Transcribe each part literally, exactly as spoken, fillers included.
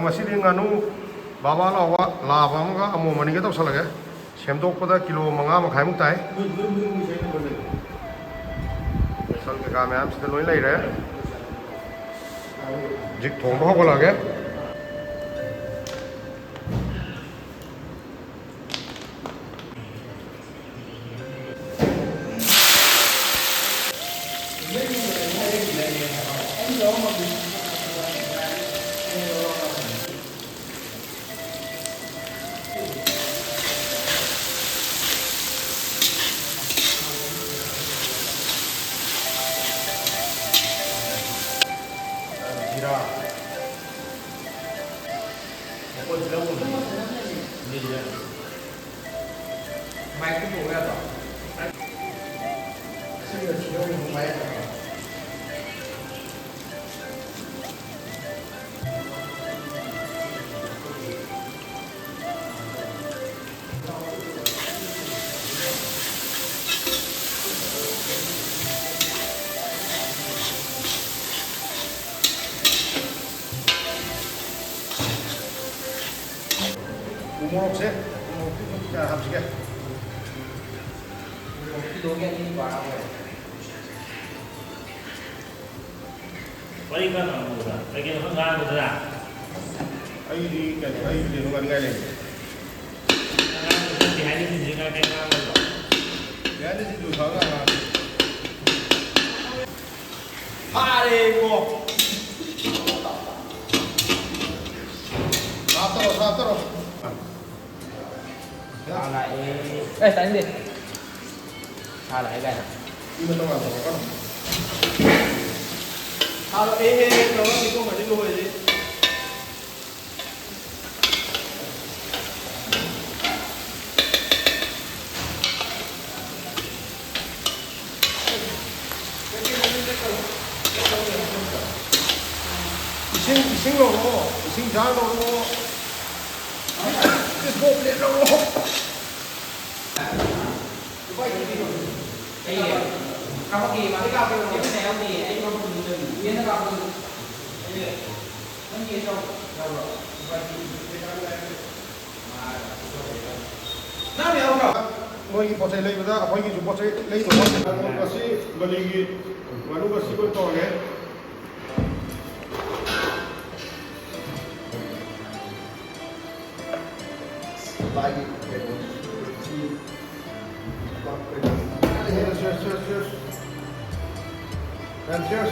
ꯉꯁꯤꯗꯤ ꯉꯥꯅꯨ ꯕꯥꯕꯥ ꯂꯥꯎꯕ ꯂꯥꯕ ꯑꯃꯒ ꯑꯃꯣꯝ ꯑꯅꯤꯒ ꯇꯧꯁꯜꯂꯒꯦ꯫ ꯁꯦꯝꯗꯣꯛꯄꯗ ꯀꯤꯂꯣ ꯃꯉꯥ ꯃꯈꯥꯏꯃꯨꯛ ꯇꯥꯏ꯫ ꯃꯆꯜ ꯀꯩꯀꯥ ꯃꯌꯥꯝꯁꯤꯗ ꯂꯣꯏ ꯂꯩꯔꯦ꯫ ꯍꯧꯖꯤꯛ ꯊꯣꯡꯕ ꯍꯧꯒꯠꯂꯛꯑꯒꯦ꯫ ꯖꯤꯔꯥ꯫ ꯃꯈꯣꯏ ꯇꯤꯜꯍꯧ ꯊꯨꯝ꯫ ꯂꯩꯔꯦ꯫ ꯃꯥꯏꯛꯇ ꯄꯨꯔꯛꯎ ꯌꯥꯗ꯭ꯔꯣ? ꯑꯁꯤꯒ ꯇꯤꯜꯍꯧ ꯊꯨꯝ ꯃꯥꯏꯛ ꯌꯥꯗ꯭ꯔꯣ? ꯎ ꯃꯣꯔꯣꯛꯁꯦ, ꯎ ꯃꯣꯔꯣꯛꯇꯤ ꯑꯗꯨꯝ ꯀꯌꯥ ꯍꯥꯞꯁꯤꯒꯦ? ꯎ ꯃꯣꯔꯣꯛ ꯀꯤꯂꯣꯒꯤ ꯑꯅꯤ ꯄꯥꯔꯒ꯫ ꯋꯥꯔꯤ ꯈꯔ ꯇꯧꯔꯛꯑꯣꯗ꯫ ꯀꯩꯀꯩꯅꯣ ꯈꯔ ꯉꯥꯡꯉꯨꯗꯅ꯫ ꯑꯩꯗꯤ ꯀꯩꯅꯣ, ꯑꯩ ꯀꯩꯅꯣ ꯉꯥꯡꯅꯤꯡꯉꯥꯏ ꯂꯩꯇꯦ꯫ ꯉꯥꯡꯕꯗꯣ ꯈꯔ behind the sceneꯁꯦ ꯈꯔ ꯀꯩ ꯉꯥꯡꯉꯣꯏꯗ꯭ꯔꯣ? Behind the scene ꯁꯥꯔꯒ ꯉꯥꯡꯉꯦ꯫ ꯐꯥꯔꯦ ꯏꯕꯣ꯫ ꯁꯥꯞ ꯇꯧꯔꯣ, ꯁꯥꯞ ꯇꯧꯔꯣ꯫ ꯁꯥ ꯂꯥꯛꯑꯦ꯫ ꯑꯦ, ꯇꯥꯅꯤꯡꯗꯦ꯫ ꯁꯥ ꯂꯥꯛꯑꯦ ꯀꯥꯏꯅ꯫ ꯃꯤ ꯃꯇꯧ ꯌꯥꯝ ꯇꯧꯔꯛꯀꯅꯨ꯫ ꯁꯥ ꯂꯥꯛꯑꯦ ꯇꯧꯔꯒ ꯃꯤ ꯊꯣꯡꯈ꯭ꯔꯗꯤ ꯂꯣꯏꯔꯦ꯫ ꯏꯁꯤꯡ, ꯏꯁꯤꯡ ꯂꯧꯔꯛꯑꯣ, ꯏꯁꯤꯡ jar ꯂꯧꯔꯛꯑꯣ, ꯏꯁꯀꯣꯞ ꯄ꯭ꯂꯦꯠ ꯂꯧꯔꯛꯑꯣ꯫ ꯑꯩ ꯀꯥꯄꯛꯀꯦ, ꯃꯥꯗꯤ ꯀꯥꯞꯄꯦ, ꯃꯥꯗꯤ ꯄꯩꯁꯥ ꯌꯥꯎꯗꯦ, ꯑꯩ ꯀꯥꯄꯛꯀꯦ, ꯃꯥꯗꯤ ꯀꯥꯄꯛꯀꯦ꯫ ꯅꯣꯏꯒꯤ ꯄꯣꯠ ꯆꯩ ꯂꯩꯕꯗ ꯑꯩꯈꯣꯏꯒꯤꯁꯨ ꯄꯣꯠ ꯆꯩ ꯂꯩꯗꯧꯕ꯫ ꯃꯁꯤ ꯃꯅꯤꯡꯒꯤ ꯃꯅꯨꯡ ꯑꯁꯤ ꯑꯩꯈꯣꯏ ꯇꯧꯔꯒꯦ꯫ Yes, yes, yes, yes. And yes.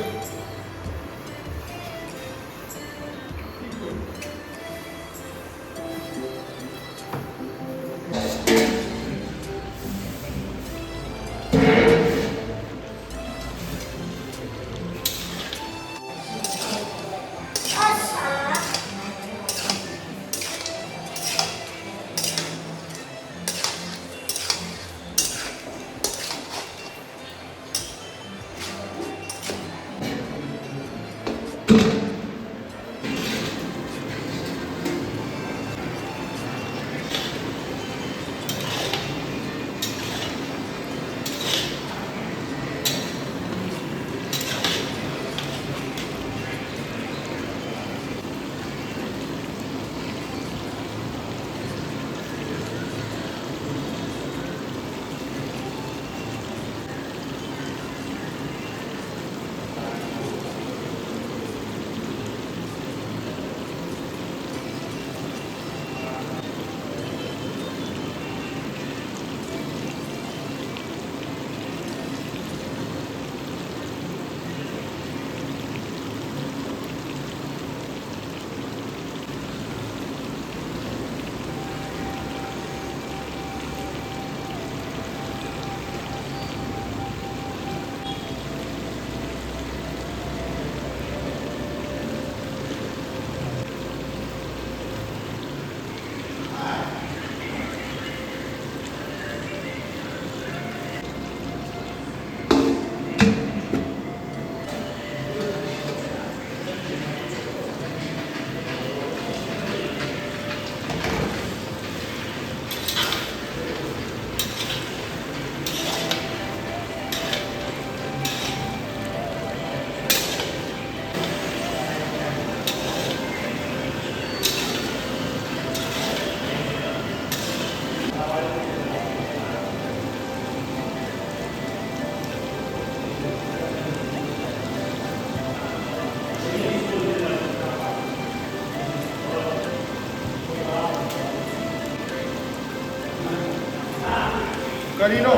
ꯀꯔꯤꯅꯣ?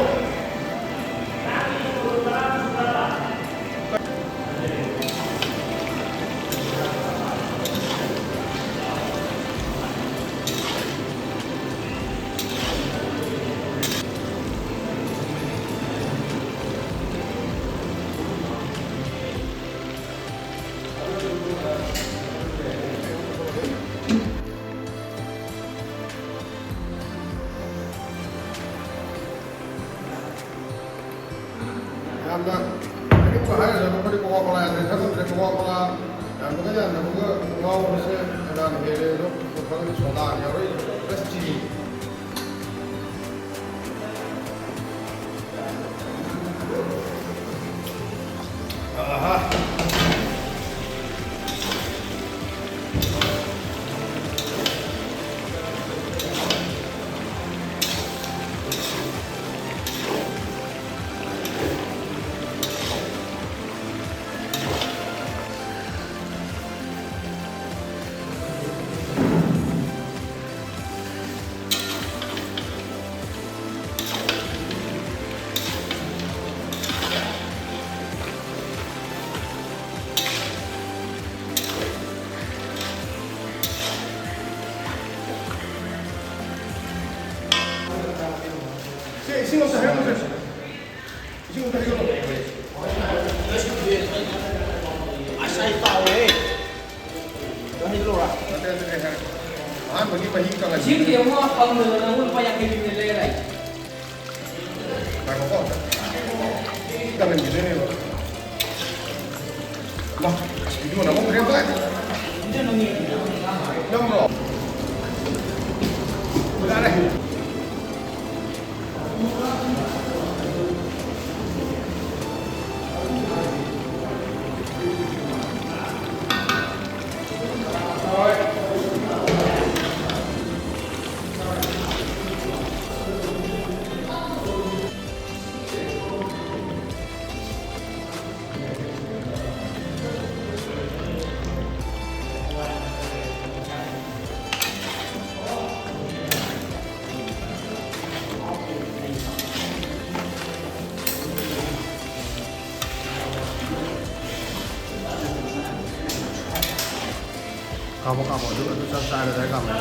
ꯌꯥꯝꯅ ꯍꯥꯏꯅꯤꯡꯕ ꯍꯥꯏꯔꯒ ꯑꯩꯈꯣꯏꯗꯤ ꯀꯣꯀꯥ ꯀꯣꯂꯥ ꯌꯥꯝꯅ ꯊꯛꯅꯗ꯭ꯔꯦ꯫ ꯀꯣꯀꯥ ꯀꯣꯂꯥ ꯌꯥꯝꯕꯒ ꯌꯥꯝꯗꯕꯒ ꯉꯥꯎꯕꯁꯦ ꯀꯅꯥꯅ ꯍꯦꯜꯂꯦ? ꯑꯗꯣ ꯈꯪꯗꯦ, ꯁꯣꯗꯥ ꯌꯥꯎꯔꯛꯏ, ꯄ꯭ꯂꯁ ꯆꯤꯅꯤ꯫ ꯑꯍꯥ꯫ ꯁꯦ, ꯏꯁꯤꯡ ꯑꯝꯇ ꯍꯩꯔꯛꯑꯣꯁꯦ꯫ ꯏꯁꯤꯡ ꯑꯝꯇ ꯍꯩꯔꯛꯑꯣ꯫ ꯑꯁ, ꯑꯩ ꯇꯥꯎꯔꯦ꯫ ꯅꯠꯇꯦ, ꯅꯠꯇꯦ, ꯑꯩ ꯍꯥꯏꯔꯛꯀꯦ꯫ ꯑꯍꯥꯟꯕꯒꯤ ꯃꯍꯤ ꯀꯪꯍꯟꯕ꯫ ꯏꯁꯤꯡꯗꯤ ꯑꯃꯨꯛ ꯍꯪꯗꯅ ꯅꯪꯉꯣꯟꯗ ꯂꯨꯄꯥ ꯌꯥꯡꯈꯩ ꯄꯤꯕ ꯂꯩꯔ ꯂꯥꯛꯏ꯫ ꯉꯥꯏꯈꯣꯀꯣ꯫ ꯀꯪꯍꯟꯈꯤꯗꯣꯏꯅꯦꯕ꯫ ꯃꯥ, ꯚꯤꯗꯤꯑꯣ ꯅꯝꯍꯧꯗ꯭ꯔꯦ ꯚꯥꯏ꯫ ꯅꯝꯕ꯭ꯔꯣ? ꯌꯥꯔꯦ꯫ ꯀꯥꯃꯣ ꯀꯥꯃꯣ ꯑꯗꯨ ꯑꯗꯨ ꯆꯞ ꯆꯥꯔꯦ ꯗꯥꯏ ꯀꯥꯃꯣ꯫